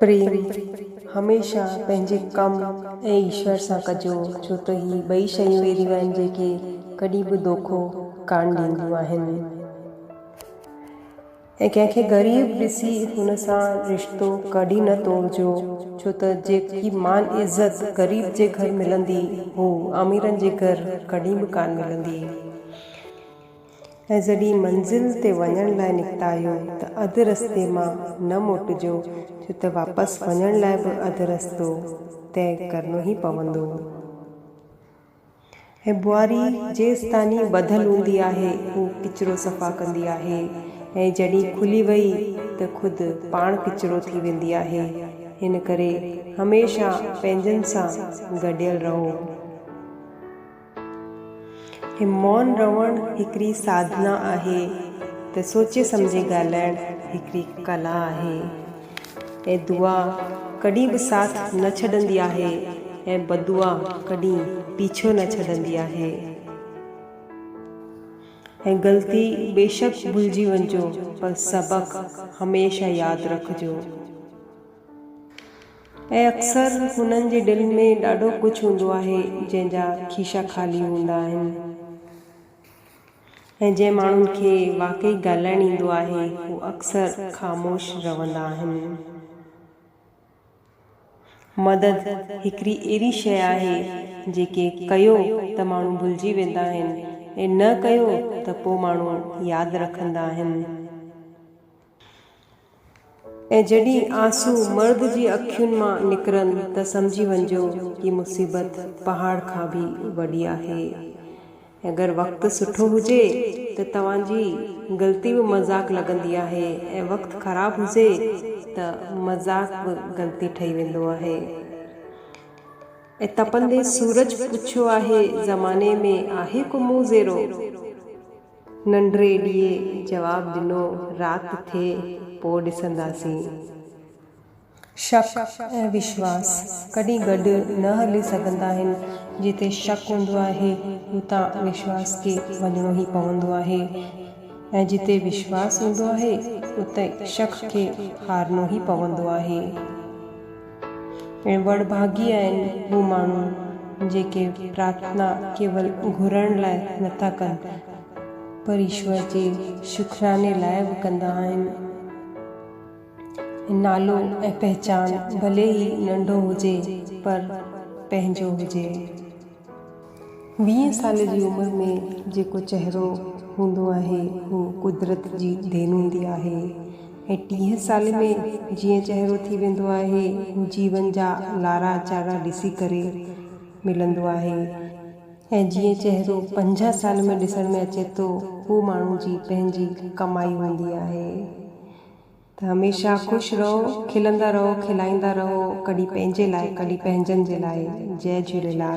پريم هميشه پنهنجي ڪم ۽ ايشور سان ڪجو، ڇو ته هي ٻئي شيون اهڙيون آهن جيڪي ڪڏهن به دوکو ڪانه ڏينديون آهن. ۽ ڪنهن کي غريب ڏسي هن سان رشتو ڪڏهن نه توڙجو، ڇو ته جيڪي مان عزت غريب جي گهر ملندي هو اميرن جي گهر ڪڏهن به ڪانه ملندي. ۽ جڏهن منزل تي وڃڻ لاء نڪتا آهيو ته اڌ رستي مان نه موٽجو، ڇو ته واپس وڃڻ لاء به اڌ رستو طئي ڪرڻو ئي پوندو. ۽ ٻوهاري جيستاني ٻڌل هوندي آهي، هو ڪچرو صفا ڪندي آهي ۽ جڏهن کلي وئي ته خود پاڻ ڪچرو ٿي ويندي آهي. ان ڪري هميشه پنهنجن سان گڏيل رهو. هي مون رهڻ هڪڙي ساڌنا آهي ته سوچي سمجهي ڳالهائڻ هڪڙي ڪلا آهي ۽ دعا ڪڏهن به ساٿ نه ڇڏندي آهي ۽ بددعا ڪڏهن پيڇو نه ڇڏندي آهي ۽ غلطي بيشڪ ڀلجي وڃجو پر سبق هميشه ياد رکجو. ۽ اڪثر هنن جي دل ۾ ڏاڍو ڪجهه هوندو آهي جنهن جا کيشا خالي هوندا آهن ۽ جنهن ماڻهن کي واقعي ڳالهائڻ ايندو آهي هو اڪثر خاموش رهندا آهن. مدد هڪڙي اهڙي شيء آهي جيڪي ڪيو ته ماڻهو ڀلجي ويندا آهن ۽ نه ڪيو ته پوء ماڻهو ياد رکندا آهن. ۽ جڏهن آنسو مرد جي اکين مان نڪرن ته سمجهي وڃجو ڪي مصيبت پهاڙ کان به وڏي آهي. ۽ اگر وقت سٺو هجي ته توهان جي غلطي به مذاق لڳندي آهي ۽ وقت خراب هجي ته مذاق به غلطي ٺهي ويندو آهي. ۽ تپندي سورج پڇيو آهي زماني ۾ آهي ڪو مون زيرو؟ ننڍڙي ڏيئي جواب ڏنو، رات ٿئي پوء ڏسنداسين. شڪ ۽ وشواس ڪڏهن گڏ نه هلي سگهندا آهن. جتي شڪ هوندو آهي، اتان وشواس کي وڃڻو ئي پوندو آهي ۽ جتي وشواس هوندو آهي، اتي شڪ کي هارڻو ئي پوندو آهي. ۽ وڙڀاڳي آهن هو ماڻهو جيڪي پرارٿنا ڪيول گهرڻ لاء نٿا ڪن پر ايشور جي شڪراني لاء به ڪندا آهن. نالو ۽ پهچان ڀلي ئي ننڍو هجي پر پنهنجو هجي. ويهين سال جي عمر ۾ جيڪو چهرو هوندو آهي هو قدرت جي دين هوندي آهي ۽ ٽيهين سال ۾ جيئن چهرو ٿي ويندو آهي هو جيون جا لارا چاڙها ڏسي ڪري ملندو آهي ۽ جيئن چهرو 50 سال ۾ ڏسڻ ۾ اچي ٿو هو ماڻهو جي پنهنجي ڪمائي هوندي آهي. ته هميشه خوش رهو، کلندا رهو، کلائيندا رهو، ڪڏهن پنهنجي لاء ڪڏهن پنهنجن جي لاء. جئي جهوليلال.